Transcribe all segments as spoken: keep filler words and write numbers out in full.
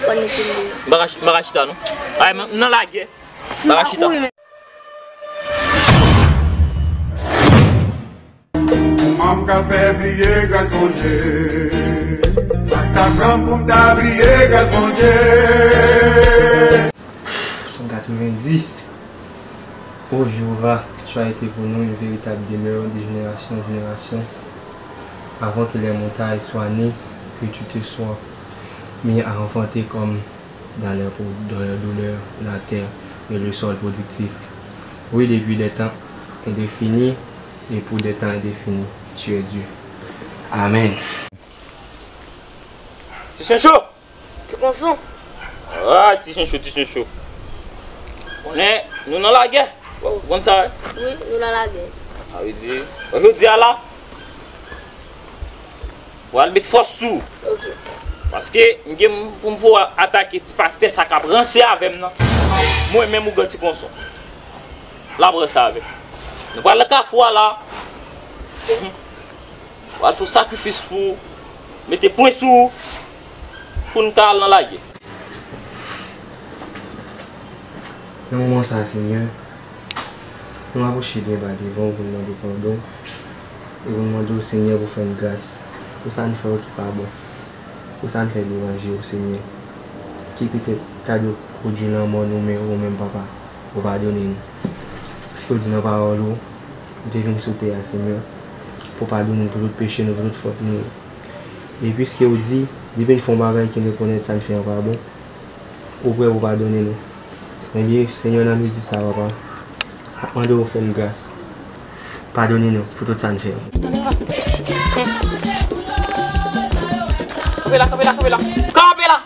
Konn li fin li. M pa ka ch-, m pa ka chita non. Ay, m nan lagè. M pa ka chita. Kòman m ka fè bliye gras Bondye? Sa k ta pran pou m ta bliye gras Bondye? Sòm katrevenndis. Ô Jéhovah, tu as été pour nous une véritable demeure de génération en génération. Avant que les montagnes soient nées, que tu te sois mis à enfanter comme dans les, dans les douleurs, la terre et le sol productif. Oui, depuis des temps indéfinis et pour des temps indéfinis, tu es Dieu. Amen. Ti Chencho! Ti Konson. Ah, Ti Chencho, Ti Chencho. Konnen, nou nan lagè. Ou konn sa, wi? Wi, nou nan lagè. Sa vle di, jodi a la, pral met fòs sou ou. Ok. Paske m gen pou m voye atake ti pastè sa k ap ranse avè m nan. Mwen menm ougan Ti Konson. L ap ranse avè m. Nou pral nan kafou a la. Pral fè sakrifis pou mete pwen sou ou. Pou n ka al nan lagè. Nan moman sa a, Senyè, nou apwoche byen ba devan w pou n mande w padon e pou n mande w, Senyè, pou w fè n gras pou sa n fè w ki pa bon, pou sa n fè devanje w, Senyè, ki petèt ta dwe pwodui lanmò nou, men ou menm, Papa, ou padone nou. Paske w di nan pawòl ou, ou te vin sou tè a, Senyè, pou w padone n pou tout peche nou, pou tout fòt nou yo. E piske ou di, depi n fè yon bagay ke n rekonèt sa n fè an pa bon, ou prè pou w padone nou. Ebyen, Senyè, nan midi sa a, Papa, n ap mande w fè n gras. Padone nou pou tout sa n fè. Kanpe la, kanpe la, kanpe la. Kanpe la!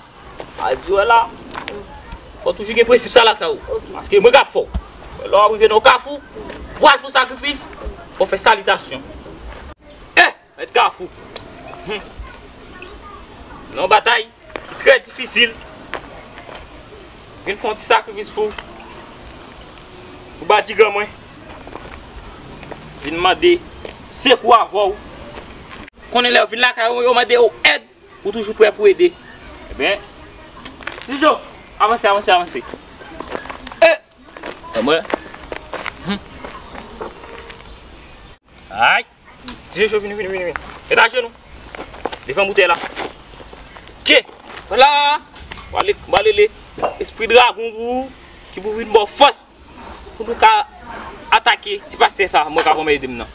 A di wè la, fò toujou gen prensip sa lakay ou. Ok. Paske mwen k ap fè w. Lè w ap rive nan yon kafou, w al fè yon sakrifis, fò w fè salitasyon. Eh! Mèt Kafou. Hmm. Nan yon batay ki trè difisil. Vin fè yon ti sakrifis pou, pou badigan mwen. Vin mande sekou avè w. Konnen lè yo vin lakay ou, yo mande w èd, ou toujou prè pou ede. Ebyen, Ti Jo, avanse, avanse, avanse. Eh! Anmwè. Hmm. Ay! Ti Jojo, vini, vini, vini, vini. Met ajenou. Devan boutèy la. Ke! Vwala! Wale, wale le. Espri dragon pou ou, ki pou vin ba w fòs. Pou nou ka atake ti pastè sa, mwen ka pran ede m nan.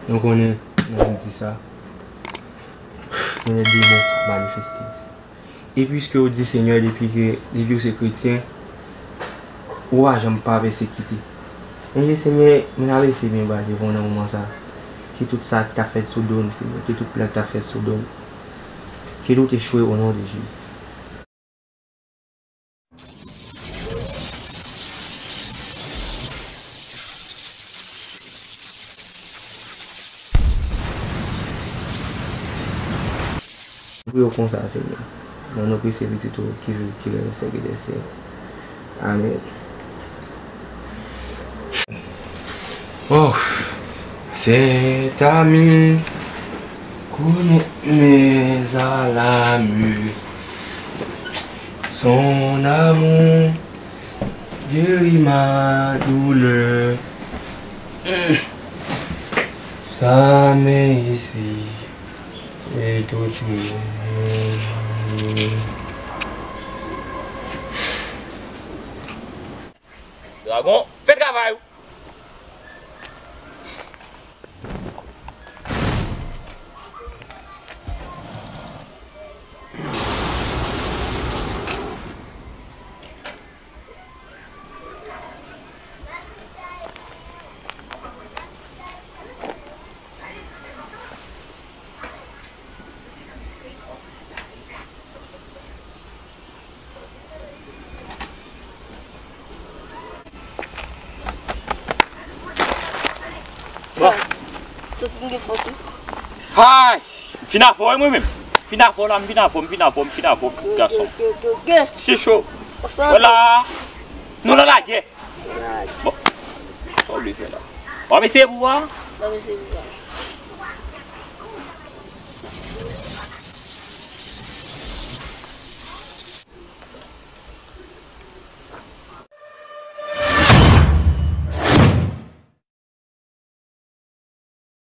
Nou konnen, nan di sa, gen de demon k ap manifeste. E piske ou di, Senyè, depi ke, depi ou se kretyen, ou pa janm pa pèsekite. Ebyen, Senyè, mwen abese men ba devan w nan moman sa. Ke tout sa ki t ap fèt sou do m, Senyè, ke tout plan ki t ap fèt sou do m, ke tout echwe o non de Jezi. Nou priye w konsa, Senyè, nan non presye Pitit ou ki viv, ki règne au siècle des siècles. Amen. Oh, cet ami connaît mes à la mue. Son amour guérit ma douleur. Sa men isi e tout. Dragon, fè travay ou. Bon. Soti m gen fòs wi. Hay! M fin avè w mwen menm. M fin avè w la, m fin avè w, m fin avè w, m fin avè w, pitit gason. Ti Chouchou. Wè la. Nou nan lagè. Bon. Sa w vle fè la? W ap eseye pou w a? W ap eseye pou w a.